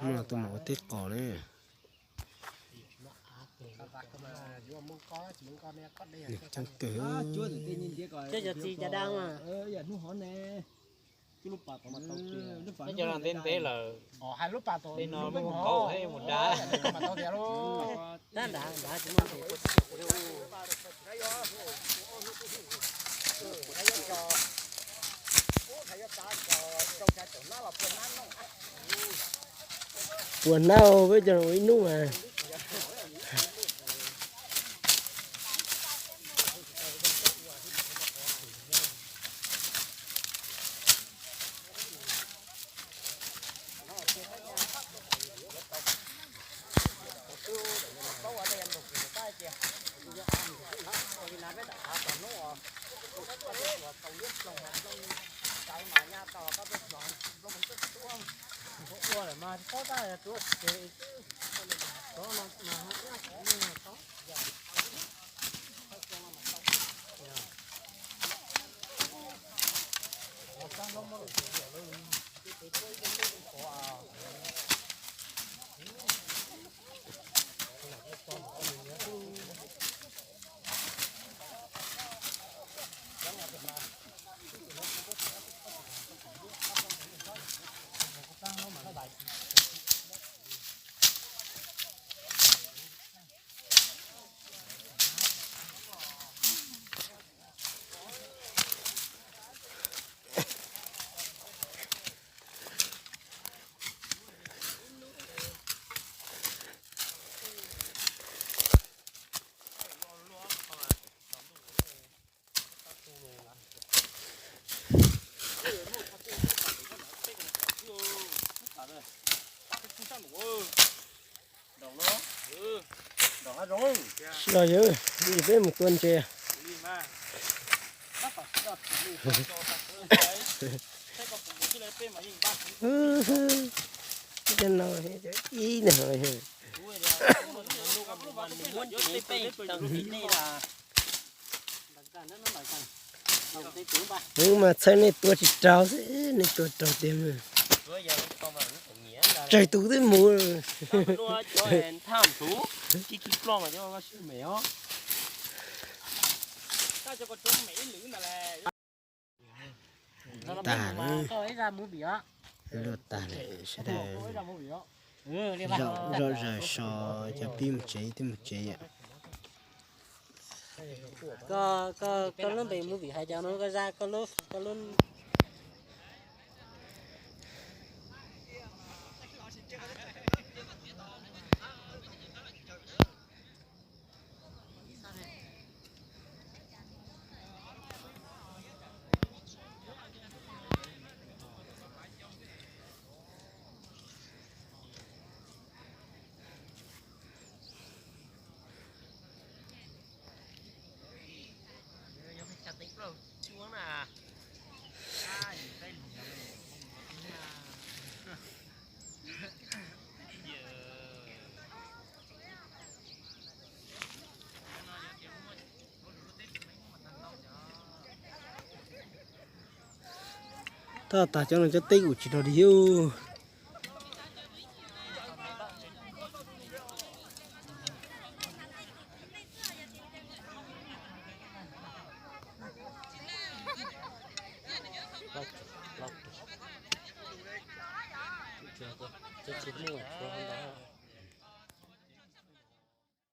Muaj tus mus ua teb qos ne. Nws coob kawg. Cov txiv cov dab mas. Cov no ntev ntev lawm. Tej no muaj qaum thiab mus dab. Puas hnab peb cov ua ib hnub mas. Sib los yawg, peb mus tua ntses. Cov no ib no. Wb mas txhawb nej tua tsis raug xwb, nej tua raug tiag mas. Tsawg tus twb mus. Tag lawm, luaj tag lawm sawv daws. Zom zaws so cov pib mus tsev twb mus tsev yom. Koj lub npe movie hais cas no koj zaj koj lub, koj lub. Tab tas cov no cov teb kuj tsis rog dig.